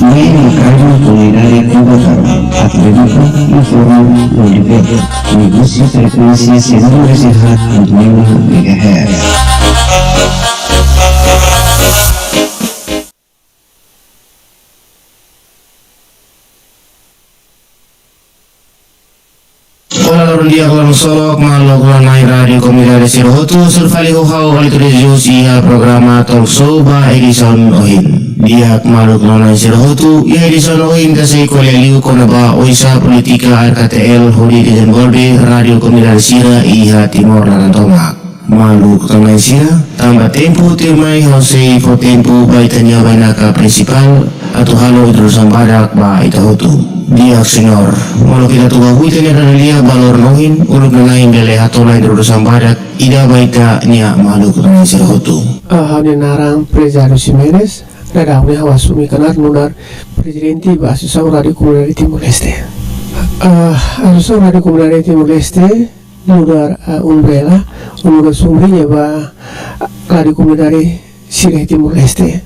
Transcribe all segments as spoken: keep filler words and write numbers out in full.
Mai maka komunidade Kuba Karma, atu eduka, informa no diverte. Negosia frekuénsia semana reserhat untuk lima megahertz. Olá, loron di'ak, loron solok, maluk rona na'in Rádiu Komunidade sira hotu, surfali ho ha'u Alito de Jesus iha programa talk show ba edisaun ohin. Di'ak maluk rona na'in sira hotu, iha edisaun ohin ita sei ko'alia liu kona-ba oinsá polítika A R K T L hodi dezenvolve rádiu komunidade sira iha Timor laran tomak. Maluk rona na'in sira, tanba tempu tuirmai ha'u sei fó tempu ba ita-nia bainaka prinsipál atu halo introdusaun badak ba ita hotu. Di'ak señór, molok ita atu hahú ita-nia dada lia ba loron ohin, uluk nanain bele hato'o introdusaun badak ida ba ita-nia maluk rona na'in sira hotu. Ah, ha'u-nia naran Prezado Ximenes, daudaun ne'e ha'u asume knaar nu'udar prezidente ba Asosiasaun Rádiu Komunidade Timor-Leste. Ah, Asosiasaun Rádiu Komunidade Timor-Leste nu'udar, ah, umbrella, nu'udar sombriña ba, ah, rádiu komunidade sira iha Timor-Leste.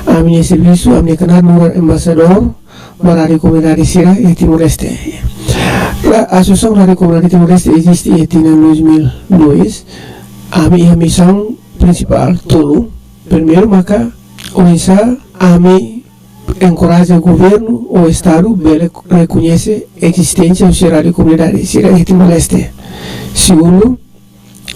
Ami-nia servisu, ami-nia knaar nu'udar embaixadór ba rádiu komunidade sira iha Timor-Leste. Asosiasaun Rádiu Komunidade Timor-Leste eziste iha tinan dois mil e dois. Ami iha misaun prinsipál tolu. Primeiru maka oinsá ami enkoraja governu ou estadu bele rekoñese ezisténsia husi rádiu komunidade sira iha Timor-Leste. Segundu,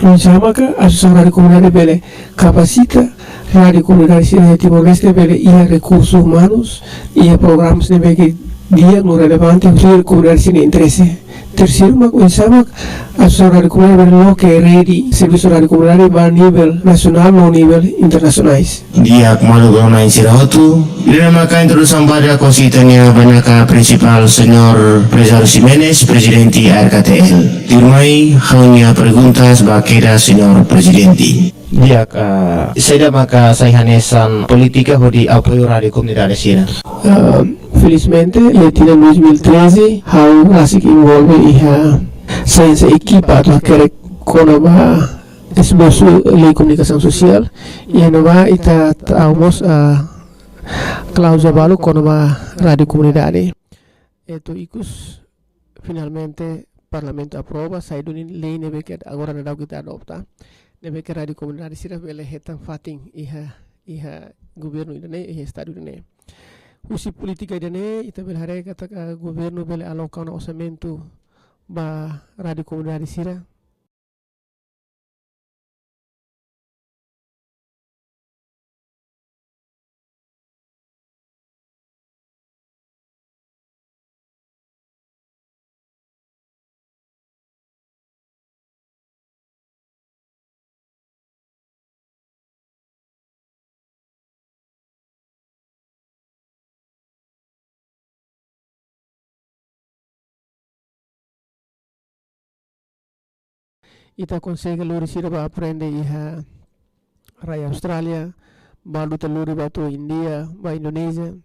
oinsá maka Asosiasaun Rádiu Komunidade bele kapasita rádiu komunidade sira iha Timor-Leste bele iha rekursus umanus, iha programas ne'ebé ke di'ak no relevante husi komunidade sira-nia interese. Terseiru mak oinsá mak Asosiasaun Rádiu Komunidade bele loke rede servisu rádiu komunidade ba nivel nasionál no nivel internasionais. Di'ak maluk rona na'in sira hotu, ida-ne'e maka introdusaun badak husi ita-nia bainaka prinsipál señór Prezado Ximenes, prezidente A R K T L. Tuirmai ha'u-nia perguntas ba kedas señór prezidente. Di'ak, ah, saida maka sai hanesan polítika hodi apoiu rádiu komunidade sira? Ah, felizmente, iha tinan dois mil e treze, ha'u rasik envolve iha sai hanesan ekipa atu hakerek kona-ba esbosu lei komunikasaun sosiál, iha ne'ebá ita tau mós, ah, kláuzula balu kona-ba rádiu komunidade. Entaun ikus, finalmente, Parlamentu aprova, sai duni lei ne'ebé ke agora daudaun ita adota. Ne'ebé ke rádiu komunidade sira bele hetan fatin iha, iha governu ida-ne'e, iha estadu ida-ne'e. Husi polítika ida-ne'e, ita bele haree katak governu bele aloka ona orsamentu ba rádiu komunidade sira. Ita konsege lori sira ba aprende iha rai Austrália, balu ita lori ba to'o Índia, ba Indonézia.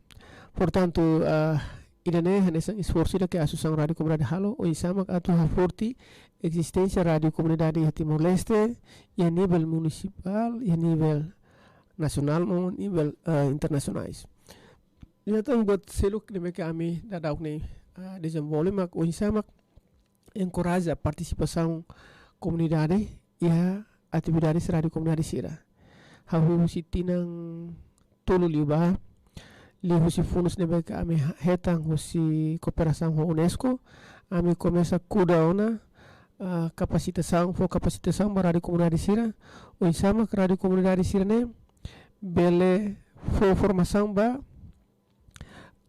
Portantu, ah, ida-ne'e hanesan esforsu ida ke Asosiasaun Rádiu Komunidade halo, oinsá mak atu haforte ezisténsia rádiu komunidade iha Timor-Leste, iha nivel munisipál, iha nivel nasionál, maibé nivel, ah, internasionais. Entaun buat seluk ne'ebé ke ami daudaun ne'e, ah, dezenvolve mak oinsá mak enkoraja partisipasaun komunidade iha atividades rádiu komunidade sira. Hahú husi tinan tolu liubá, liuhusi fundus ne'ebé ke ami hetan husi kooperasaun ho UNESCO, ami komesa kuda ona, ah, kapasitasaun, fó kapasitasaun ba rádiu komunidade sira, oinsá mak rádiu komunidade sira-ne'e bele fó formasaun ba,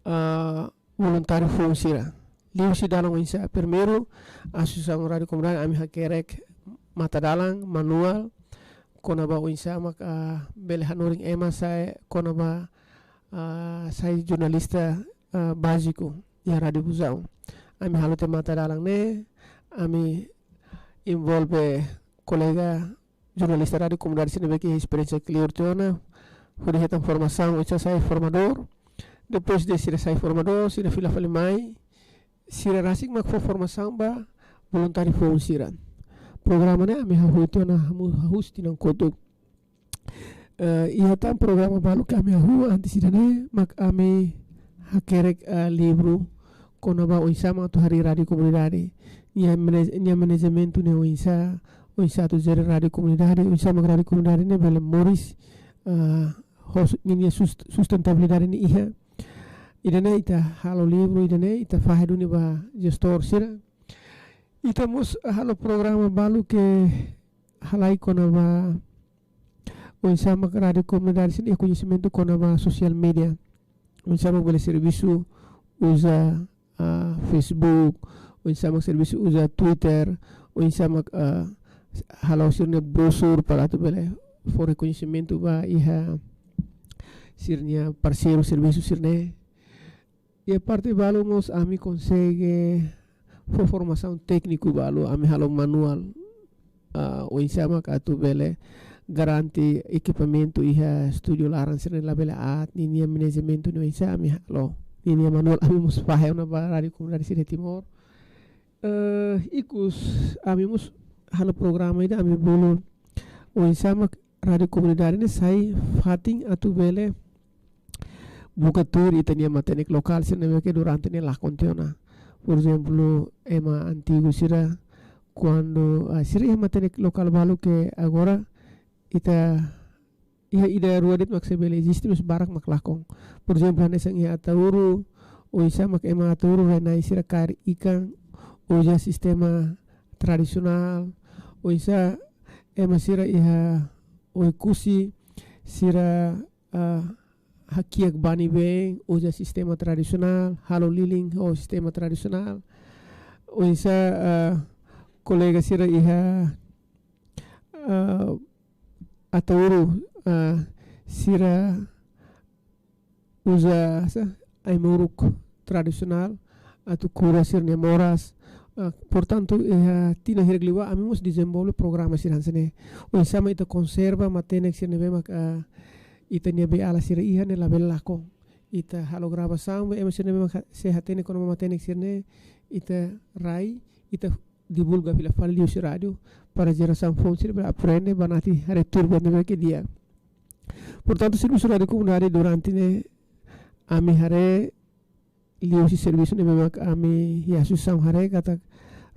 ah, voluntáriu foun sira. Liuhusi dalan oinsá? Primeiru, Asosiasaun Rádiu Komunidade ami hakerek matadalan, manuál, kona-ba oinsá mak, ah, bele hanorin ema sai, kona-ba, ah, sai jornalista, ah, báziku iha rádiu fuzaun. Ami halo tiha matadalan ne'e, ami envolve kolega jornalista rádiu komunidade sira ne'ebé ke iha esperiénsia kleur tiha ona, hodi hetan formasaun oinsá sai formadór. Depois de sira sai formadór, sira fila fali mai, sira rasik mak fó formasaun ba voluntáriu foun sira. Programa ne'e ami hahú tiha ona, hahú, hahú husi tinan kotuk. Eh, iha tan programa balu ke ami hahú antes ida-ne'e, mak ami hakerek, eh, livru kona-ba oinsá mak atu harii rádiu komunidade. Nia manaj-, nia manajementu ne'e oinsá, oinsá atu jere rádiu komunidade, oinsá mak rádiu komunidade ne'e bele moris, eh, ho su-, ninia sust-, sustentabilidade ne'e iha. Ida-ne'e ita halo livru, ida-ne'e ita fahe duni ba jestór sira. Ita mós halo programa balu ke halai kona-ba oinsá mak rádiu komunidade sira iha koñesimentu kona-ba social media. Oinsá mak bele servisu uza, ah, Facebook, oinsá mak servisu uza Twitter, oinsá mak, ah, halo sira-nia brosur para atu bele fó rekoñesimentu ba iha sira-nia parseiru servisu sira-ne'e. Iha parte balu mós ami konsege fó formasaun tékniku balu, ami halo manuál, ah, oinsá mak atu bele garante ekipamentu iha estúdiu laran sira-ne'e labele aat, ninia manajementu ne'e oinsá ami halo. Ninia manuál ami mós fahe ona ba rádiu komunidade sira Timor. Eh, ikus ami mós halo programa ida ami bolu oinsá mak rádiu komunidade ne'e sai fatin atu bele buka tuir ita-nia matenek lokál sira ne'ebé ke durante ne'e lakon tiha ona. Por ezemplu, ema antigu sira, kuandu, ah, sira iha matenek lokál balu ke agora ita iha ida rua de'it mak sei bele eziste, mas barak mak lakon. Por ezemplu, hanesan iha Ataúru, oinsá mak ema Ataúru rai-na'in sira kaer ikan uza sistema tradisionál, oinsá ema sira iha Oekusi sira, ah, hakiak bani-been uza sistema tradisionál, halo lilin ho sistema tradisionál. Oinsá, ah, kolega sira iha, ah, Ataúru, ah, sira uza sá, ai-moruk tradisionál atu kura sira-nia moras. Ah, portantu, iha tinan hirak liubá ami mós dezenvolve programa sira hanesan ne'e. Oinsá mak ita konserva matenek sira ne'ebé mak, ah, ita-nia beiala sira iha ne'e labele lakon. Ita halo gravasaun ba ema sira ne'ebé mak ha-, sei hatene kona-ba matenek sira-ne'e, ita rai, ita divulga fila fali liuhusi rádiu para jerasaun foun sira bele aprende banati haree tuir buat ne'ebé ke di'ak. Portantu, servisu rádiu komunidade durante ne'e ami haree liuhusi servisu ne'ebé mak ami iha asosiasaun haree katak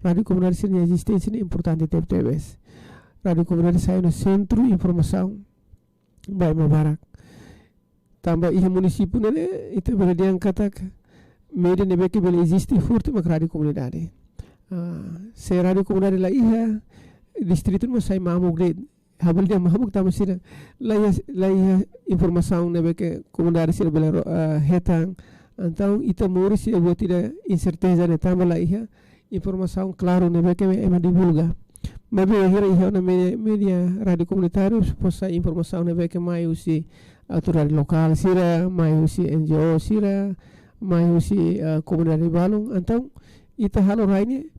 rádiu komunidade sira-nia ezisténsia ne'e importante tebetebes. Rádiu komunidade sai ona sentru informasaun ba ema barak. Tanba iha munisípiu ne'e ne'e, ita bele dehan katak média ne'ebé ke bele eziste forte mak rádiu komunidade. Ah, se rádiu komunidade la iha, distritu mós sai mamuk de'it. Ha'u bele dehan mamuk tanba sira la iha, la iha informasaun ne'ebé ke komunidade sira bele ro-, ah, hetan. Entaun ita moris iha buat ida inserteza ne'e tanba la iha informasaun klaru ne'ebé ke ema divulga. Maibé hira iha ona média, média rádiu komunitáriu, fó sai informasaun ne'ebé ke mai husi autoridade lokál sira, mai husi N G O sira, mai husi, ah, komunidade balun. Entaun, ita halo rai ne'e,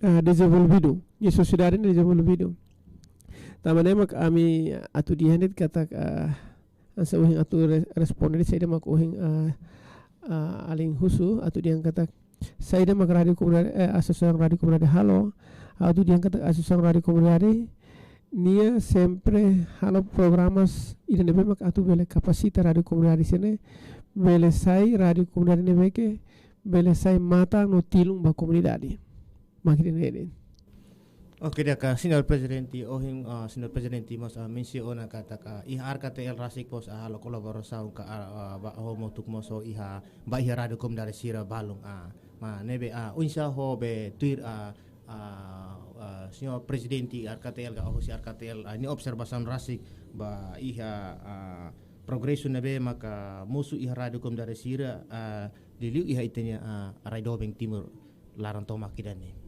ah, dezenvolvidu, nia sosiedade ne'e dezenvolvidu. Tanba ne'e mak ami atu dehan de'it katak, ah, hanesan ohin atu re-, responde de'it saida mak ohin, ah, ah, alin husu atu dehan katak saida mak rádiu komunidade, eh, asosiasaun rádiu komunidade halo, atu dehan katak asosiasaun rádiu komunidade nia sempre halo programas ida ne'ebé mak atu bele kapasita rádiu komunidade sira-ne'e, bele sai rádiu komunidade ne'ebé ke bele sai matan no tilun ba komunidade. Mak ida-ne'e de'it. Oke, di'ak, Señór Prezidente, ohin, ah, Señór Prezidente mós, ah, mensiona katak, ah, iha R K T L rasik mós, ah, halo kolaborasaun ka, ah, ah, ba, ho Hamutuk mós ho iha, ba iha rádiu komunidade sira balun, ah, ma ne'ebé, ah, oinsá ho be tuir, ah, ah, ah, Señór Prezidente R K T L ka husi R K T L, ah, nia observasaun rasik ba iha, ah, progresu ne'ebé maka mosu iha rádiu komunidade sira, ah, liuliu iha ita-nia, ah, rai doben Timor laran tomak ida-ne'e.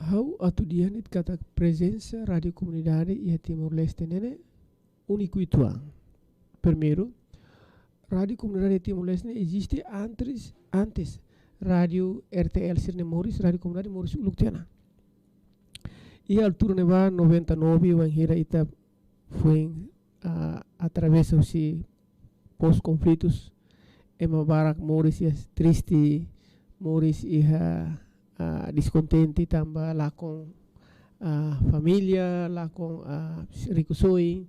Ha'u atu dehan de'it katak prezensa rádiu komunidade iha Timor-Leste ne'e ne'e úniku uitoan. Primeiru, rádiu komunidade Timor-Leste ne'e eziste antes, antes rádiu R T L sira-ne'e moris, rádiu komunidade moris uluk tiha ona. Iha altura ne'ebá noventa e nove, wainhira ita foin, ah, atravesa husi pós-konflitus, ema barak moris iha triste, moris iha, ah, deskontente tanba lakon, ah, família, lakon, ah, rikusoin.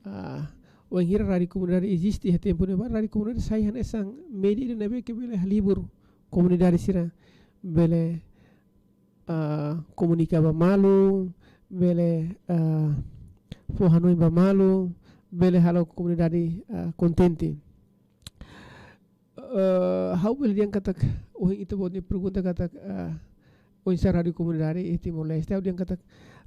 ah, wainhira rádiu komunidade eziste iha tempu ne'ebá, rádiu komunidade sai hanesan média ida ne'ebé ke bele halibur komunidade sira, bele, ah, komunika ba malu, bele, ah, fó hanoin ba malu, bele halo komunidade, ah, kontente. Eh, ha'u bele dehan katak, ohin ita-boot nia pergunta katak, eh, oinsá rádiu komunidade iha Timor-Leste, ha'u dehan katak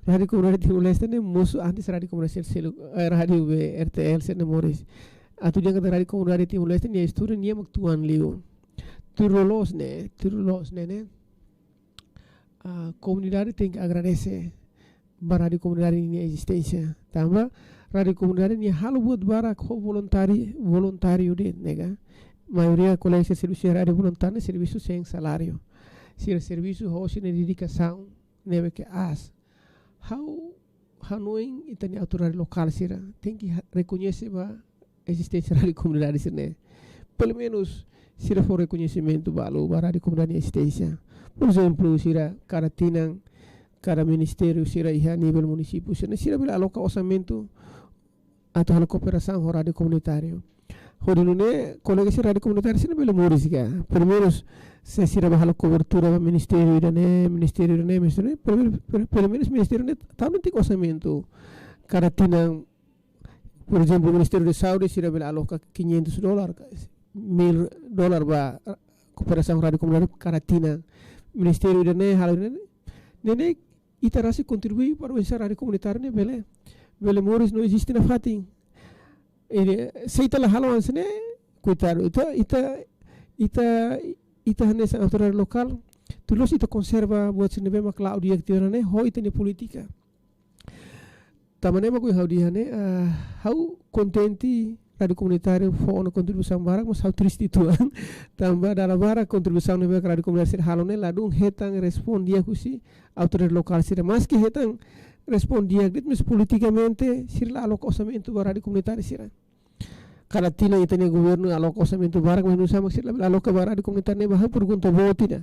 rádiu komunidade Timor-Leste ne'e mosu antes rádiu komunidade selu-, eh, rádiu be R T L sira-ne'e moris. Atu dehan katak rádiu komunidade Timor-Leste nia istória nia mak tuan liu. Tuir loloos ne'e, tuir loloos ne'e, ne'e. Ah, komunidade tenke agradese ba rádiu komunidade nia ezisténsia. Tanba rádiu komunidade nia halo buat barak ho voluntáriu, voluntáriu de'it, ne'e ka. Maioria kolega servisu iha rádiu voluntáriu ne'e servisu sein saláriu. Sira servisu ho sira-nia dedikasaun ne'ebé ke aas. Ha'u hanoin ita-nia autoridade lokál sira tenke ha-, rekoñese ba ezisténsia rádiu komunidade sira-ne'e. Pelumenus sira fó rekoñesimentu balu ba rádiu komunidade nia ezisténsia. Porezemplu, sira kada tinan, kada ministériu sira iha nivel munisípiu sira-ne'e, sira bele aloka orsamentu atu halo kooperasaun ho rádiu komunitáriu. Hodi nune'e kolega sira rádiu komunitáriu sira bele moris ka. Pelumenus se sira bá halo kobertura ba ministériu ida-ne'e, ministériu ida-ne'e, ministériu ne'e, pelumenus, pel-, pelumenus ministériu ne'e tau netik orsamentu. Kada tinan, porezemplu, Ministériu de Saúde sira bele aloka quinhentos dólar, mil dólar ba kooperasaun rádiu komunidade kada tinan. Ministériu ida-ne'e halo ne'e, ne'e, ne'e ita rasik kontribui para oinsá rádiu komunitáriu ne'e bele, bele moris no eziste nafatin. Ida, se ita la halo hanesan ne'e, koitadu, ita, ita, ita, ita hanesan autoridade lokál, tuir loloos ita konserva buat sira ne'ebé mak la'o di'ak tiha ona ne'e, ho ita-nia polítika. Tanba ne'e mak ohin ha'u dehan ne'e, ah, ha'u kontente rádiu komunitáriu fó ona kontribuisaun barak, mas ha'u triste uitoan. Tanba dala barak kontribuisaun ne'ebé rádiu komunitáriu sira halo ne'e ladún hetan responde di'ak husi autoridade lokál sira. Maski hetan responde di'ak de'it, mas politikamente sira la aloka orsamentu ba rádiu komunitáriu sira. Kada tinan ita-nia governu aloka orsamentu barak, mas nusá mak sira la aloka ba rádiu komunitáriu ne'e, ba ha'u pergunta boot ida.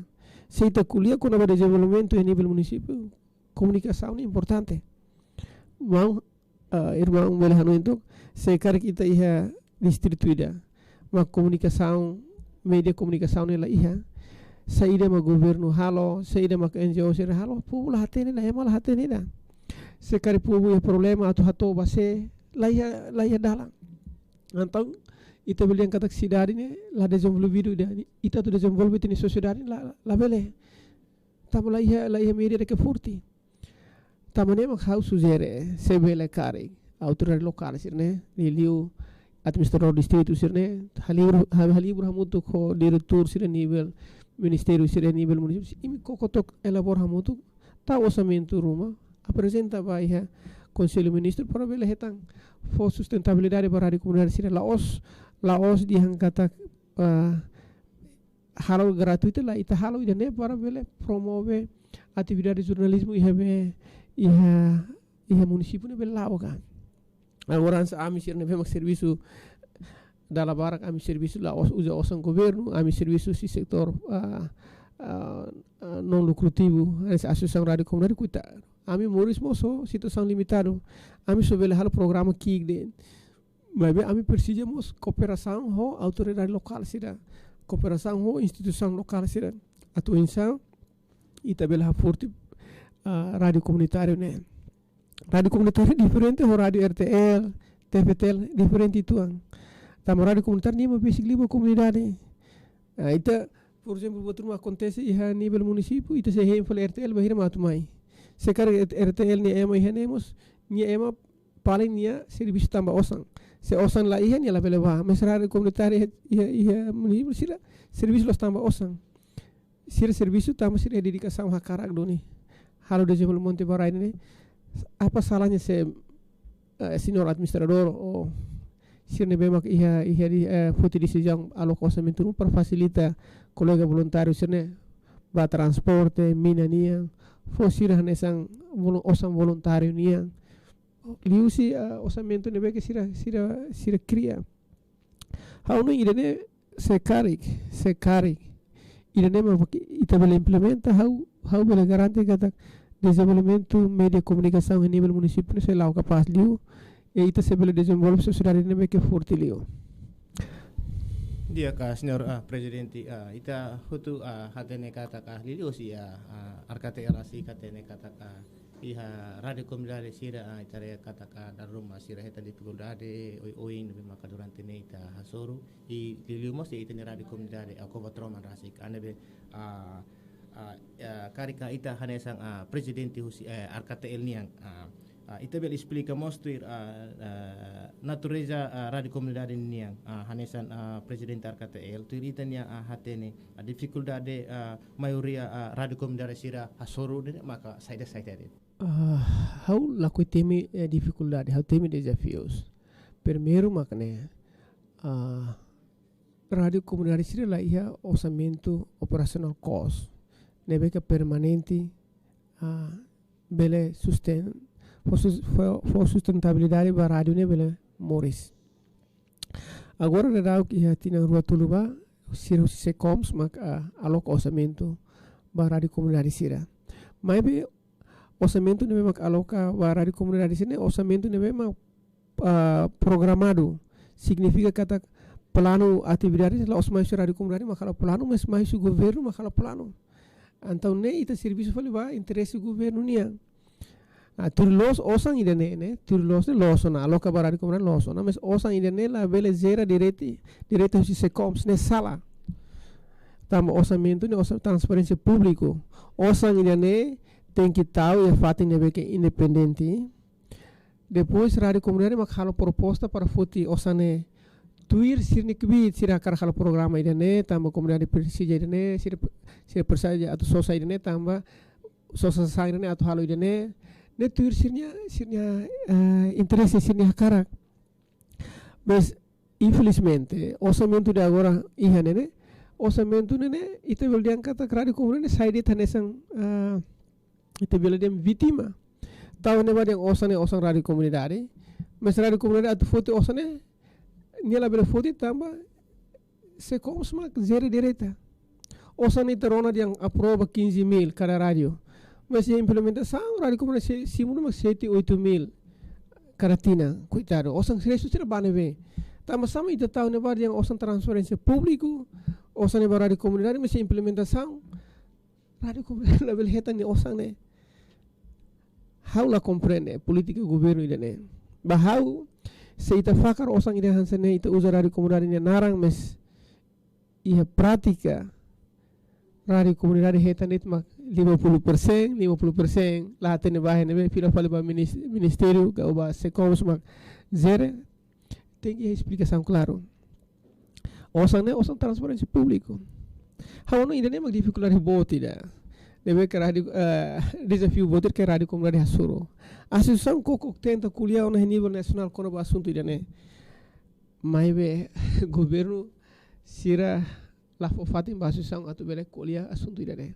Se ita ko'alia kona-ba dezenvolvimentu iha nivel munisípiu, komunikasaun ne'e importante. Maun, ah, irmaun bele hanoin took, se karik ita iha distritu ida mak komunikasaun, média komunikasaun ne'e la iha, saida mak governu halo, saida mak N G O sira halo, povu la hatene ida, ema la hatene ida. Se karik povu iha problema atu hato'o ba sé, la iha, la iha dalan. Entaun ita bele dehan katak sidade ne'e la dezenvolvidu ida, ita atu dezenvolve ita-nia sosiedade la, labele. Tanba la iha, la iha média ida ke forte. Tanba ne'e mak ha'u sujere, se bele karik autoridade lokál sira-ne'e, liuliu administradór distritu sira-ne'e, halibur, ha-, halibur hamutuk ho diretór sira nivel ministériu sira nivel munisípiu, imi koko took elabora hamutuk, tau orsamentu ruma, aprezenta ba iha Konsellu Ministru para bele hetan fó sustentabilidade ba rádiu komunidade sira, la'ós, la'ós dehan katak, ah, halo gratuitu, la, ita halo ida-ne'e para bele promove atividade jornalizmu iha be, iha, iha munisípiu ne'e bele la'o ka. Agora hanesan ami sira ne'ebé mak servisu dala barak, ami servisu la'ós uza osan governu, ami servisu husi setór, ah, ah, ah, non lukrativu, hanesan asosiasaun rádiu komunidade, koitadu. Ami moris mós ho situasaun limitadu. Ami só bele halo programa ki'ik de'it. Maibé ami presiza mós kooperasaun ho autoridade lokál sira. Kooperasaun ho instituisaun lokál sira. Atu oinsá ita bele haforte, ah, rádiu komunitáriu ne'e. Rádiu komunitáriu diferente ho rádiu R T L, T V T L, diferente uitoan. Tanba rádiu komunitáriu nia mak besik liu ba komunidade. Ah, ita, porezemplu, buat ruma akontese iha nivel munisípiu, ita sei hein fali R T L, bainhira mak atu mai. Se karik R T L nia ema iha ne'e mós, nia ema paling nia servisu tanba osan. Se osan la iha, nia labele bá. Mas rádiu komunitáriu iha, iha, iha munisípiu sira, servisu la'ós tanba osan. Sira servisu tanba sira dedikasaun, hakarak duni halo dezenvolvimentu ba rai ne'e. Apa salahnya se, eh, señór administradór ou sira ne'ebé mak iha, iha di, eh, foti desizaun aloka orsamentu ruma para fasilita kolega voluntáriu sira-ne'e ba transporte, mina nian, fó sira hanesan volu-, osan voluntáriu nian. Liuhusi, ah, orsamentu ne'ebé ke sira, sira, sira kria. Ha'u hanoin ida-ne'e se karik, se karik ida-ne'e mak ita bele implementa, ha'u, ha'u bele garante katak dezenvolvimentu média komunikasaun iha nivel munisípiu ne'e sei la'o kapás liu. i ita sei bele dezenvolve sosiedade ne'ebé ke forte liu. Di'ak, ah, Señór, ah, Prezidente, ah, ita hotu, ah, hatene katak, ah, liuliu husi, ah, ah, R K T L rasik hatene katak, ah, iha rádiu komunidade sira, ah, ita haree katak, ah, dala ruma sira hetan difikuldade oioin ne'ebé maka durante ne'e ita hasoru. I liuliu mós iha ita-nia rádiu komunidade, ah, Cova Troman rasik, ah, ne'ebé, ah, ah, ah, karik ita hanesan, ah, prezidente husi, eh, R K T L nian, ah, ah, ita bele esplika mós tuir, ah, ah, natureza, ah, rádiu komunidade nian, ah, hanesan, ah, prezidente R K T L, tuir ita-nia, ah, hatene, ah, difikuldade, ah, maioria, ah, rádiu komunidade sira hasoru ne'e maka saida-saida de'it? Ah, ha'u lakohi temi, eh, difikuldade, ha'u temi dezafius. Primeiru mak ne'e, ah, rádiu komunidade sira la iha orsamentu operasionál kos ne'ebé ke permanente, ah, bele susten, fó sus-, fó, fó sustentabilidade ba rádiu ne'e bele moris. Agora daudaun iha tinan rua tolu ba, sira husi SECOMS mak, ah, aloka orsamentu ba rádiu komunidade sira. Maibé orsamentu ne'ebé mak aloka ba rádiu komunidade sira ne'e orsamentu ne'ebé mak, ah, programadu. Signifika katak planu atividade la'ós mai husi rádiu komunidade mak halo planu, mas mai husi governu mak halo planu. Entaun ne'e ita servisu fali ba interese governu nian. Ah, tuir loos osan ida-ne'e, ne'e, tuir loos ne'e loos ona, aloka ba rádiu komunidade loos ona, mas osan ida-ne'e labele jere direta, direta husi SECOMS, ne'e sala. Tanba orsamentu ne'e osan transparénsia públiku. Osan ida-ne'e tenke tau iha fatin ne'ebé ke independente. Depois rádiu komunidade mak halo proposta para foti osan ne'e tuir sira-nia kbiit, sira hakarak halo programa ida-ne'e, tanba komunidade presiza ida-ne'e, sira, sira presiza atu sosa ida-ne'e, tanba sosa sasán ida-ne'e atu halo ida-ne'e. Ne'e tuir sira-nia, sira-nia, eh, interese, sira-nia hakarak. Mas, infelizmente, orsamentu ida agora iha ne'e ne'e, orsamentu ne'e ne'e, ita bele dehan katak rádiu komunidade sai de'it hanesan, ah, ita bele dehan vítima. Tau ne'ebá dehan osan ne'e osan rádiu komunidade, mas rádiu komunidade atu foti osan ne'e, nia labele foti tanba SECOMS mak jere direta. Osan ne'e ita rona dehan aprova quinze mil kada rádiu. Mas iha implementasaun, rádiu komunidade se-, simu mak sete, oito mil kada tinan. Koitadu, osan sira ne'e sira ba ne'ebé? Tanba sá mak ita tau ne'ebá dehan osan transparénsia públiku, osan ne'e ba rádiu komunidade, mas iha implementasaun, rádiu komunidade labele hetan nia osan ne'e. Ha'u la komprende polítika governu ida-ne'e. Ba ha'u, se ita fakar osan ida hanesan ne'e, ita uza rádiu komunidade nia naran, mas iha prátika, rádiu komunidade hetan de'it mak lima puluh persen, lima puluh persen, la hatene ba iha ne'ebé, fila fali ba minis-, ministériu, ka ba SECOMS mak jere, tenke esplikasaun klaru. Osan ne'e, osan transparénsia públiku. Ha'u hanoin ida-ne'e mak difikuldade boot ida. Ne'ebé ke rádiu, eh, dezafiu boot ida ke rádiu komunidade hasoru. Asosiasaun koko tenta ko'alia ona iha nivel nasionál kona-ba asuntu ida-ne'e. Maibé governu sira la fó fatin ba asosiasaun atu bele ko'alia asuntu ida-ne'e.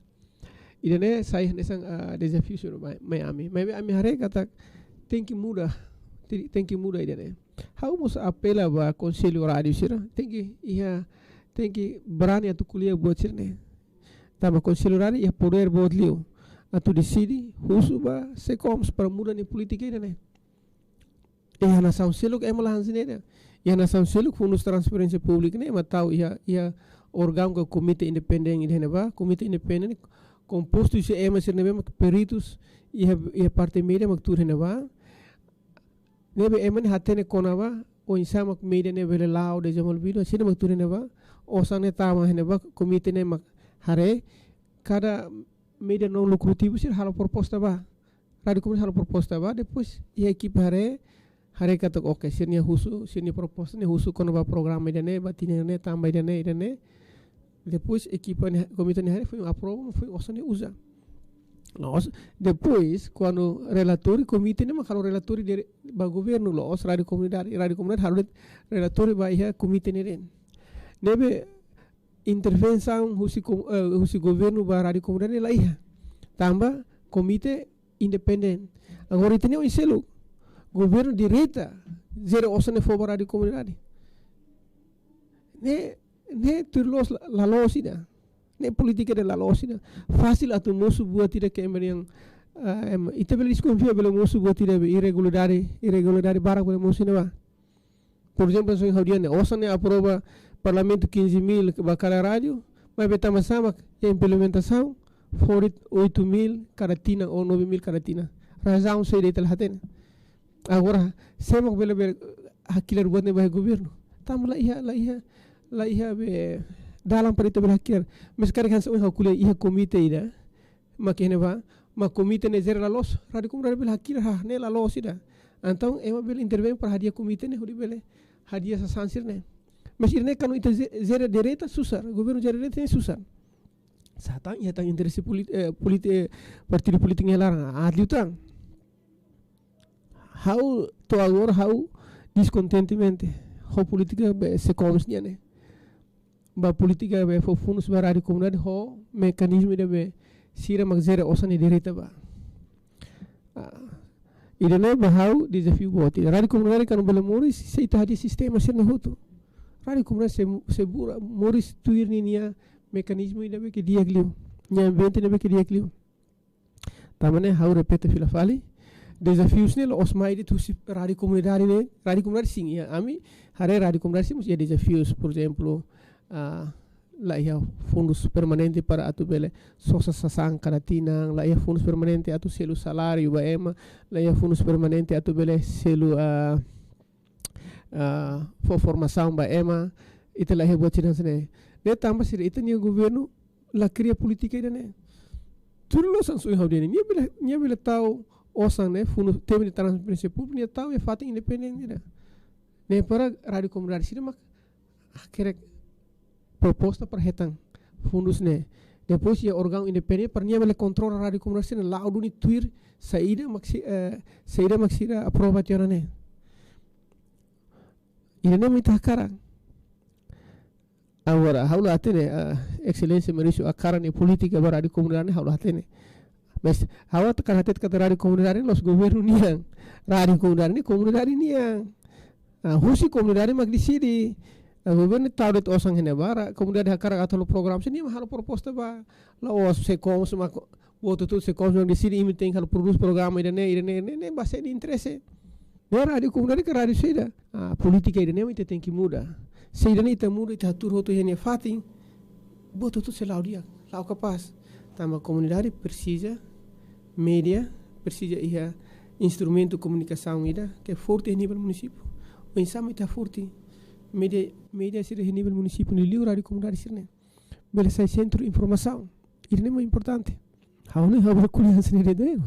Ida-ne'e sai hanesan, ah, dezafiu sira mai, mai ami. Maibé ami haree katak tenke muda, te-, tenke muda ida-ne'e. Ha'u mós apela ba konsellu rádiu sira, tenke iha, tenke brani atu ko'alia buat sira-ne'e. Tanba konsellu rádiu iha podér boot liu atu deside, husu ba SECOMS para muda nia polítika ida-ne'e. Iha nasaun seluk ema la hanesan ne'e. Iha nasaun seluk fundus transparénsia públika ne'e ema tau iha, iha órgaun ka komité independente ida iha ne'ebá, komité independente kompostu husi ema sira ne'ebé mak peritus iha, iha parte média mak tuur iha ne'ebá. Ne'ebé ema ne'e hatene kona-ba oinsá mak média ne'e bele la'o dezenvolvidu, hanesan ne'e mak tuur iha ne'ebá. Osan ne'e tama iha ne'ebá, komité ne'e mak haree, kada média não lucrativo sira halo proposta ba. Rádiu komunidade halo proposta ba, depois iha ekipa haree, haree katak oke, sira-nia husu, sira-nia proposta ne'e husu kona-ba programa ida-ne'e, ba tinan ne'e, tanba ida-ne'e, ida-ne'e. Depois ekipa ne'e, komité ne'e haree, foin aprova, foin osan ne'e uza. Loos, depois, kuandu relatóriu, komité ne'e mak halo relatóriu dire-, ba governu, loos, rádiu komunidade, rádiu komunidade halo relatóriu ba iha komité ne'e de'it. Ne'ebé intervensaun husi ko-, eh, husi governu ba rádiu komunidade la iha. Tanba komité independente. Agora ita-nia oin seluk, governu direta jere osan ne'e fó ba rádiu komunidade. Ne'e, ne'e tuir loos la, la loos ida. Ne'e polítika ida la loos ida. Fasil atu mosu buat ida ke ema dehan ah, ema, ita bele deskonfia bele mosu buat ida be irregularidade, irregularidade barak bele mosu ne'ebá. Por ezemplu, hanesan ohin ha'u dehan ne'e, osan ne'e aprova Parlamentu quinze mil ba kada rádiu, maibé tanba sá mak iha implementasaun fó de'it oito mil kada tinan ou nove mil kada tinan. Razaun saida ita la hatene. Agora, sé mak bele, bele hakilar buat ne'e ba iha governu? Tanba la iha, la iha, la iha be dalan para ita bele hakilar. Maibé karik hanesan ohin ha'u ko'alia iha komité ida, mak iha ne'ebá, mak komité ne'e jere la loos, rádiu komunitáriu bele hakilar, ha, ne'e la loos ida. Entaun, ema bele intervein para hadi'a komité ne'e, hodi bele hadi'a sasán sira-ne'e. Maibé ida-ne'e kuandu ita je-, jere direta susar, governu jere direta ne'e susar. Sá tan, iha tan interese polít-, eh, polít-, eh, partidu polítiku nia laran, ah, liután. Ha'u to'o agora ha'u deskontentemente ho polítika be SECOMS nian ne'e. Ba polítika be fó fundus ba rádiu komunidade ho mekanizmu ida be sira mak jere osan ne'e direta ba. Ah, ida-ne'e ba ha'u dezafiu boot. Rádiu komunidade kuandu bele moris, se ita hadi'a sistema sira-ne'e hotu. Rádiu komunidade sei, sei bura, moris tuir ninia mekanizmu ida be ke di'ak liu. Nia ambiente ida be ke di'ak liu. Tanba ne'e ha'u repete fila fali. Dezafius ne'e la'ós mai de'it husi rádiu komunidade ne'e, rádiu komunidade sin, iha ami haree rádiu komunidade sin mós iha dezafius, por ezemplu, ah, la iha fundus permanente para atu bele sosa sasán kada tinan, la iha fundus permanente atu selu saláriu ba ema, la iha fundus permanente atu bele selu, ah, ah, fó formasaun ba ema, ita la iha buat sira hanesan ne'e. Ne'e tanba sira ita-nia governu la kria polítika ida-ne'e. Tuir loos hanesan ohin ha'u dehan ne'e, nia bele, nia bele tau osan ne'e, fundu temi de transparénsia públiku, nia tau iha fatin independente ida. Ne'e para rádiu komunidade sira mak hakerek proposta para hetan fundus ne'e. Depois iha órgaun independente para nia bele kontrola rádiu komunidade sira-ne'e la'o duni tuir saida mak si-, eh, saida mak sira aprova tiha ona ne'e. Ida-ne'e mak ita hakarak. Agora, ha'u la hatene, ah, Exelénsia Maurício hakarak nia polítika ba rádiu komunidade, ha'u la hatene. Maibé, ha'u hakarak hatete katak rádiu komunidade la'ós governu nian. Rádiu komunidade ne'e komunidade nian. Ah, husi komunidade mak deside. Ah, governu tau de'it osan iha ne'ebá, komunidade hakarak atu halo programa, se nia mak halo proposta ba. La'ós SECOMS mak, buat hotu SECOMS mak deside, imi tenke halo prodús programa ida-ne'e, ida-ne'e, ne'e, ne'e, ba sira-nia interese. Ne'e rádiu komunidade ka rádiu saida. Ah, polítika ida-ne'e mak ita tenke muda. Se ida-ne'e ita muda, ita hatuur hotu iha nia fatin, buat hotu sei la'o di'ak, la'o kapás. Tanba komunidade presiza média, presiza iha instrumentu komunikasaun ida ke forte iha nivel munisípiu. Oinsá mak ita forte média, média sira iha nivel munisípiu ne'e liu rádiu komunidade sira-ne'e. Bele sai sentru informasaun. Ida-ne'e mak importante. Ha'u ne'e ha'u bele ko'alia hanesan ne'e de'it.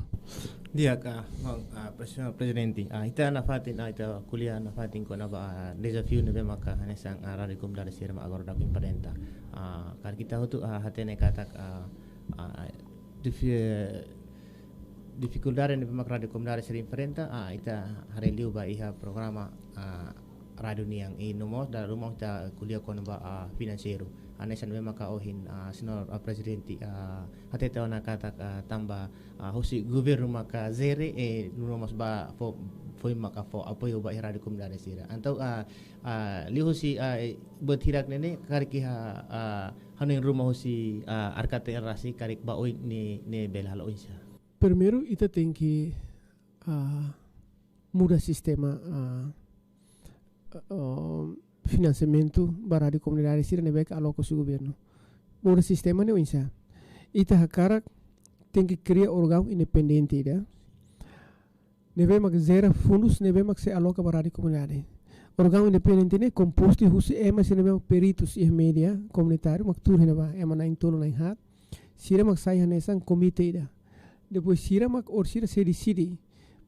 Di'ak, ah, maun, ah, Presi-, Prezidente. Ah, ita nafatin, ah, ita ko'alia nafatin kona-ba, ah, dezafiu ne'ebé maka hanesan, ah, rádiu komunidade sira mak agora daudaun enfrenta. Ah, karik ita hotu, ah, hatene katak, ah, ah, difi-, difikuldade ne'ebé maka rádiu komunidade sira enfrenta, ah, ita haree liu ba iha programa, ah, rádiu nian, i no mós dala ruma ita ko'alia kona-ba, ah, finanseiru. Hanesan ne'ebé maka ohin, ah, Señór, ah, Prezidente, ah, hatete ona katak, ah, tanba, ah, husi governu maka jere, eh, no mós ba fó, foin maka fó apoiu ba iha rádiu komunidade sira. Entaun, ah, ah, liuhusi, ah, eh, buat hirak ne'e ne'e, karik iha, ah, hanoin ruma husi, ah, ARKTL rasik karik ba oin ne'e, ne'e bele halo oinsá? Primeiru, ita tenke, ah, muda sistema, ah, ah, finansiamentu ba rádiu komunidade sira ne'ebé ke aloka husi governu. Muda sistema ne'e oinsá? Ita hakarak tenke kria órgaun independente ida ne'ebé mak jere fundus ne'ebé mak sei aloka ba rádiu komunidade. Órgaun independente ne'e kompostu husi ema sira ne'ebé mak peritus iha média komunitáriu mak tuur iha ne'ebá, ema na'in-tolu na'in-haat. Sira mak sai hanesan komité ida. Depois sira mak, or sira sei deside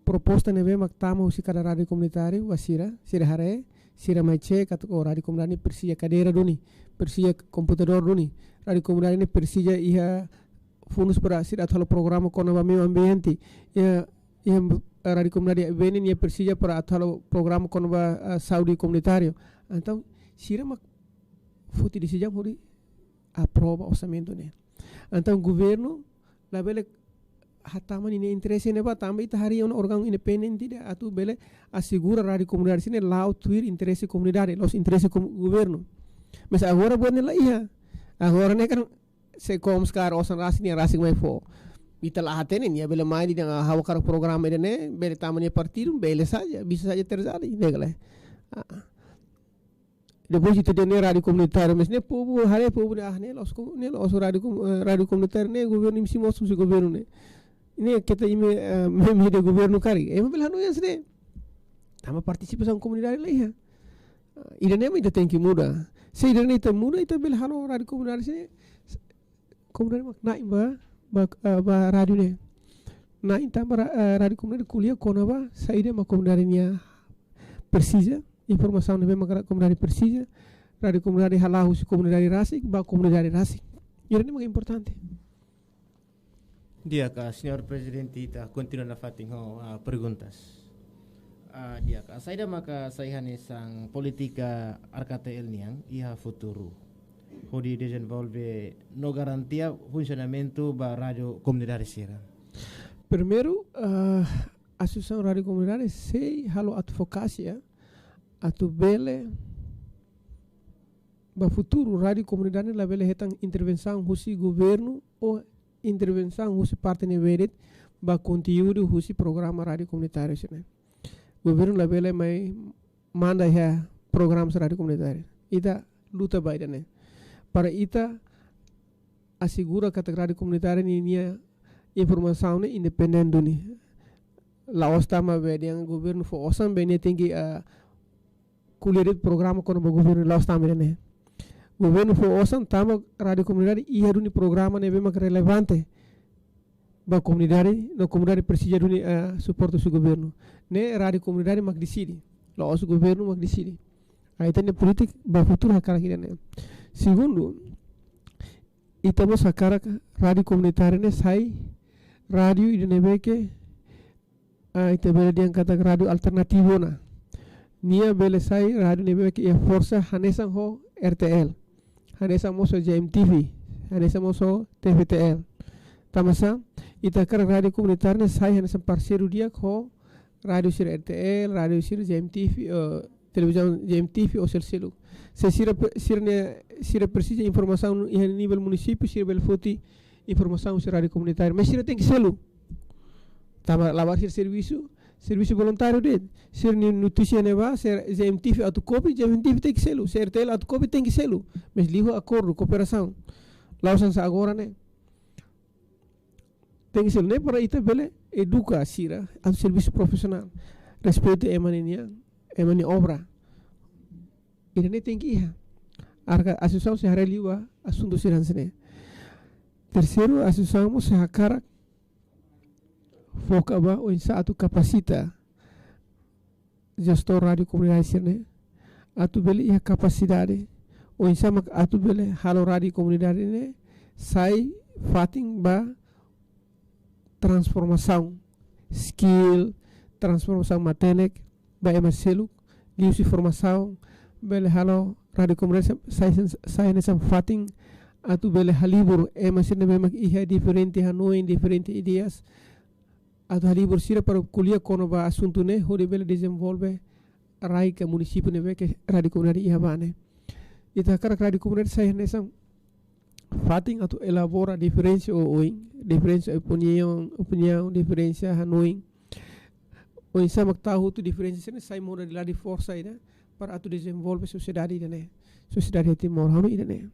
proposta ne'ebé mak tama husi kada rádiu komunitáriu ba sira, sira haree, sira mai cek katak, oh, rádiu komunidade ne'e presiza kadeira duni, presiza komputadór duni, rádiu komunidade ne'e presiza iha fundus para sira atu halo programa kona-ba meiu ambiente, iha, iha rádiu komunidade Beni ne'e presiza para atu halo programa kona-ba, ah, saúde komunitáriu. Entaun, sira mak foti desizaun hodi aprova orsamentu ne'e. Entaun governu labele hatama ninia interese ne'ebá tanba ita harii ona órgaun independente ida atu bele asegura rádiu komunidade sira-ne'e la'o tuir interese komunidade, la'ós interese kom-, governu. Maibé agora buat ne'e la iha. Agora ne'e kan SECOMS karik osan rasik nian rasik mai fó. Ita la hatene, nia bele mai dehan ha'u hakarak programa ida-ne'e, bele tama nia partidu, bele saja, bisa saja terjadi, ne'e ka lae. Ah. Depois ita dehan ne'e rádiu komunitáriu, mas ne'e povu, haree povu ne'e, ah, ne'e la'ós ko-, ne'e la'ós rádiu kom-, eh, rádiu komunitáriu, ne'e governu imi simu, simu governu ne'e. Ne'e keta imi, eh, meme de governu karik. Ema bele hanoin hanesan ne'e. Tanba partisipasaun komunidade la iha. Ah, ida-ne'e mak ita tenke muda. Se ida-ne'e ita muda, ita bele halo rádiu komunitáriu sira-ne'e. Komunidade mak na'in ba, ba, ah, ba rádiu ne'e. Na'in tanba ra-, ah, rádiu komunidade ko'alia kona-ba saida mak komunidade nia presiza, informasaun ne'ebé mak ra-, komunidade presiza, rádiu komunidade hala'o husi komunidade rasik ba komunidade rasik. Ida-ne'e mak importante. Di'ak, señór prezidente, ita kontinua nafatin ho, ah, perguntas. Ah, di'ak, saida maka sai hanesan polítika R K T L nian iha futuru hodi dezenvolve no garantia funsionamentu ba rádiu komunidade sira? Primeiru, ah, asosiasaun rádiu komunidade sei halo advokasia atu bele ba futuru rádiu komunidade labele hetan intervensaun husi governu ou intervensaun husi parte ne'ebé de'it ba konteúdu husi programa rádiu komunitáriu sira-ne'e. Governu labele mai manda iha programa rádiu komunitáriu. Ita luta ba ida-ne'e. Para ita asegura katak rádiu komunitáriu ninia informasaun ne'e independente duni. La'ós tanba be dehan governu fó osan be nia tenke, ah, ko'alia de'it programa kona-ba governu, la'ós tanba ida-ne'e. Governu fó osan tanba rádiu komunidade iha duni programa ne'ebé mak relevante ba komunidade, no komunidade presiza duni, eh, suporta husi governu. Ne'e rádiu komunidade mak deside, la'ós governu mak deside. Ah, ita-nia polítika ba futuru hakarak ida-ne'e. Segundu, ita mós hakarak rádiu komunitáriu ne'e sai rádiu ida ne'ebé ke, ah, ita bele dehan katak rádiu alternativu ona. Nia bele sai rádiu ne'ebé ke iha forsa hanesan ho R T L, hanesan mós ho J M T V, hanesan mós ho T V T L. Tanba sá, ita hakarak rádiu komunitáriu ne'e sai hanesan parseiru di'ak ho rádiu sira R T L, rádiu sira J M T V, eh, televizaun J M T V ou sel-seluk. Se sira pe-, sira-ne'e, sira presiza informasaun iha nivel munisípiu, sira bele foti informasaun husi rádiu komunitáriu. Mas sira tenke selu. Tanba labarik sira servisu, servisu voluntáriu de'it. Sira-nia notísia ne'ebá, se J M T V atu kopia, J M T V tenke selu. Se R T L atu kopia, tenke selu. Mas liu akordu, kooperasaun. La'ós hanesan agora ne'e. Tenke selu ne'e para ita bele eduka sira atu servisu profisionál. Respeitu ema nian, ema nia obra. Ida-ne'e tenke iha. Arka asosiasaun sei haree liu ba asuntu sira hanesan ne'e. Terseiru, asosiasaun mós sei hakarak foka ba oinsá atu kapasita jestór rádiu komunidade sira-ne'e atu bele iha kapasidade, oinsá mak atu bele halo rádiu komunidade ne'e sai fatin ba transformasaun skill, transformasaun matenek ba ema seluk, liuhusi formasaun, bele halo rádiu komunidade sa-, sai, sai hanesan fatin atu bele halibur ema sira ne'ebé mak iha diferente hanoin, diferente ideias, atu halibur sira para ko'alia kona-ba asuntu ne'e, hodi bele dezenvolve rai ka munisípiu ne'ebé ke rádiu komunidade iha ba ne'e. Ita hakarak rádiu komunidade sai hanesan fatin atu elabora diferensa oioin, diferensa opiniaun, opiniaun, diferensa hanoin. Oinsá mak tau hotu diferensa sira-ne'e sai modalidade forsa ida para atu dezenvolve sosiedade ida-ne'e. Sosiedade Timor hanoin ida-ne'e.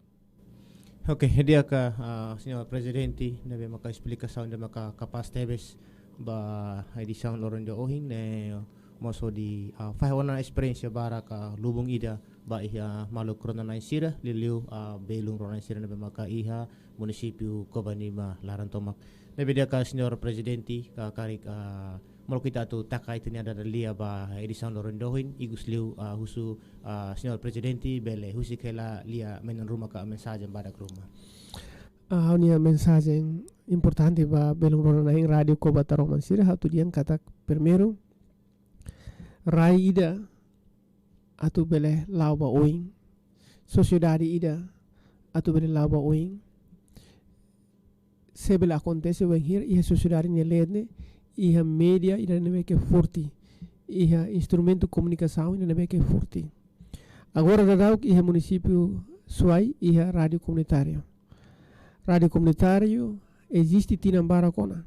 Oke, di'ak, ah, señór prezidente, ne'ebé maka esplikasaun ida maka kapás tebes ba edisaun loron ida ohin, ne'e mós hodi, ah, fahe ona esperiénsia barak, ah, lubun ida ba iha maluk rona-na'in sira, liuliu, ah, belun rona-na'in sira ne'ebé maka iha munisípiu Covalima laran tomak. Ne'ebé di'ak, señór prezidente, ka karik, ah, molok ita atu taka ita-nia dada lia ba edisaun loron ida ohin, ikusliu, ah, husu, ah, señór prezidente bele husik hela lia menon ruma ka mensajen badak ruma. Ah, ha'u-nia mensajen importante ba belun rona-na'in Rádiu Koba Taroman sira, ha'u atu dehan katak primeiru, rai ida atu bele la'o ba oin, sosiedade ida atu bele la'o ba oin, sei bele akontese wainhira iha sosiedade nia leet ne'e iha média ida ne'ebé ke forte, iha instrumentu komunikasaun ida ne'ebé ke forte. Agora daudaun iha munisípiu Suai iha rádiu komunitáriu. Rádiu komunitáriu eziste tinan barak ona.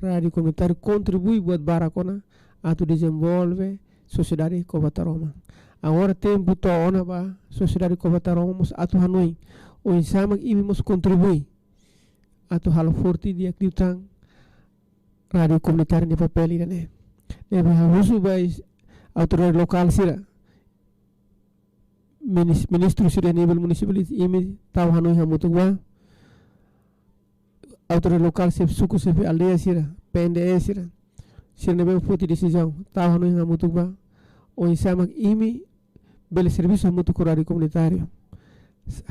Rádiu komunitáriu kontribui buat barak ona atu dezenvolve sosiedade Cova Taroman. Agora tempu to'o ona ba sosiedade Cova Taroman mós atu hanoin oinsá mak imi mós kontribui atu halo forte di'ak liután rádiu komunitáriu nia papél ida-ne'e. Ne'ebé ha'u husu ba autoridade lokál sira, minis-, ministru sira nivel munisipál, imi tau hanoin hamutuk ba autoridade lokál, xefe suku, xefe aldeia sira, P N D E sira, sira ne'ebé foti desizaun, tau hanoin hamutuk ba oinsá mak imi bele servisu hamutuk ho rádiu komunitáriu.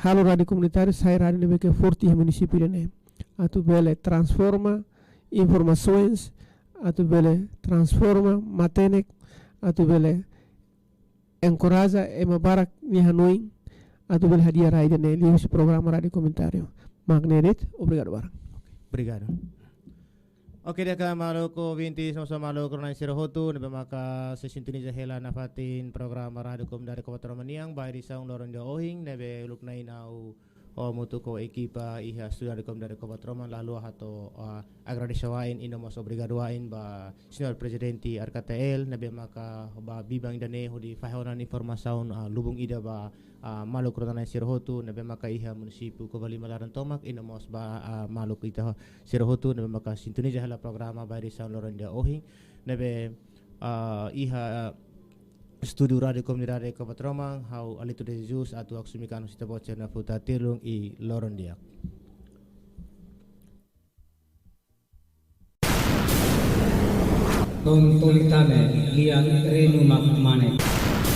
Halo rádiu komunitáriu sai rádiu ne'ebé ke forte iha munisípiu ida-ne'e. Atu bele transforma informasoens, atu bele transforma matenek, atu bele enkoraja ema barak nia hanoin atu bele hadi'a rai ida-ne'e liuhusi programa rádiu komunitáriu. Mak ne'e de'it, obrigadu barak. Obrigadu. Oke, di'ak, maluk ouvintes, no mós maluk rona-na'in sira hotu ne'ebé maka sei sintoniza hela nafatin programa Rádiu Komunidade Cova Taroman nian ba edisaun loron ida ohin, ne'ebé uluk nanain ha'u hamutuk ho ekipa iha estúdiu Rádiu Komunidade Cova Taroman la haluha atu, ah, agradese wa'in i no mós obrigadu wa'in ba Señór Prezidente R K T L ne'ebé maka ba biban ida-ne'e hodi fahe ona informasaun, ah, lubun ida ba, ah, maluk rona-na'in sira hotu ne'ebé maka iha munisípiu Covalima laran tomak i no mós ba, ah, maluk ita sira hotu ne'ebé maka sintoniza hela programa ba edisaun loron ida ohin, ne'ebé, ah, iha, ah, estúdiu Rádiu Komunidade Cova Taroman, ha'u Alito de Jesus atu haksolok an husi ita-boot sira-nia futar tilun i loron di'ak. Tontoli tame, lian renu mak mane.